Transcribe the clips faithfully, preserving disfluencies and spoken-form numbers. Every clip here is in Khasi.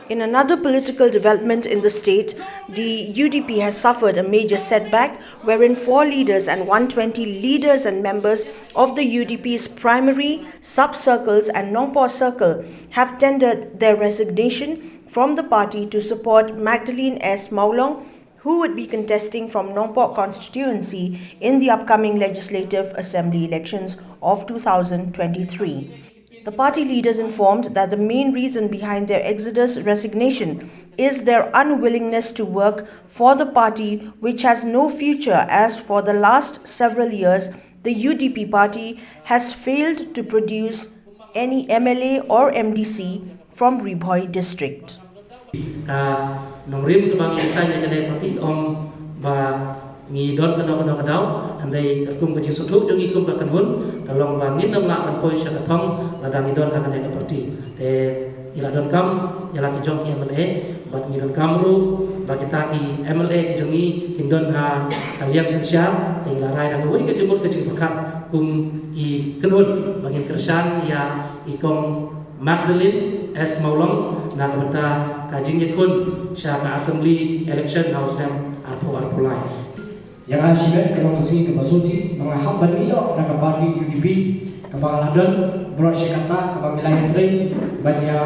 In another political development in the state, the U D P has suffered a major setback, wherein four leaders and one twenty leaders and members of the U D P's primary, sub circles, and Nongpoh circle have tendered their resignation from the party to support Magdalene S Mawlong, who would be contesting from Nongpoh constituency in the upcoming Legislative Assembly elections of two thousand twenty-three. The party leaders informed that the main reason behind their exodus resignation is their unwillingness to work for the party, which has no future, as for the last several years, the U D P party has failed to produce any M L A or M D C from Ri Bhoi district. Ka nongrim kaba ngi sign ïa kane ka party, ym ba ngi don kano kano ka daw, hynrei kum ka jingsngewthuh jong ngi kum ka kynhun ka long ba ngin ym lah ban poi sha ka thong lada ngi don ha kane ka party. Te ngi la donkam ïa la ki jong ki M L A, bad ngi donkam ruh ba kita ki M L A ki jong ngi kin don ha ka liang synshar. Te ngi la rai da kawei ka jingmut ka jingpyrkhat kum ki kynhun ba ngin kyrshan ïa i Kong Magdalene S Mawlong na ka bynta ka jingïakhun sha ka Assembly election ha u snem arphew arphew lai. Ïa nga shimet ka long ka sngi kaba sngewsih ba nga hap ban ïoh na ka party U D P kaba nga la don baroh shi katta kaba ngi la ïatrei ban ïa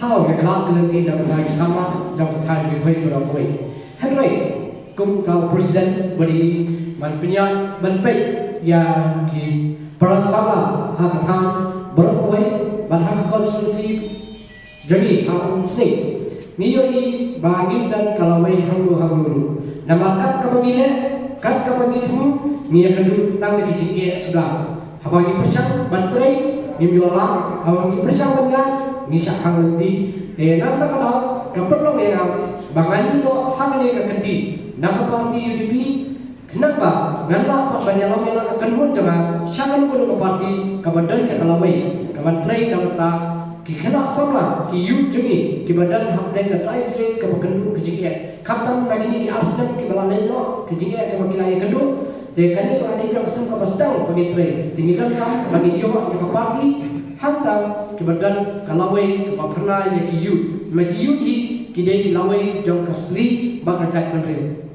thaw ïa ka lad ka lynti na ka bynta ki samla jong ka thaiñ Ri Bhoi baroh kawei. Hynrei kum uta u president ba dei ban pynïaid ban peit ïa ki para samla ha ka thaiñ baroh kawei bad ha ka constituency jong ngi ha u snem. Ngi ïohi ba ngim don ka lawei hangno hangno ruh. Namar kat kaba ngi leh, kat kaba ngi thmu, ngi ïakynduh tang da ki jingeh suda. Haba ngi pyrshang ban trei, ngim ïoh lad, haba ngi pyrshang ban ïaid, ngi shah khang lynti. Te na kata ka daw, ka pynlong ïa nga ba ngan ïoh ha kane ka kynti na ka party U D P, khnang ba ngan lah pat ban ïalam ïa la ka kynhun jong nga sha kano kano ka party kaba don ïa ka lawei, kaban trei na ka bynta ki khynnah samla, ki youth jong ngi kiba don hapdeng ka trai state kaba kynduh ka jingeh. Khamtam na kine ki ar snem kiba la leit noh, ka jingeh kaba ki la ïakynduh. Te kane ka dei ka snem kaba sdang ba ngin trei. Te ngi donkam ba ngin ïoh ïa ka party hangta kiba don ka lawei kaba phyrnai ïa ki youth. Ma ki youth hi ki dei ki lawei jong ka stri bad ka jaitbynriew.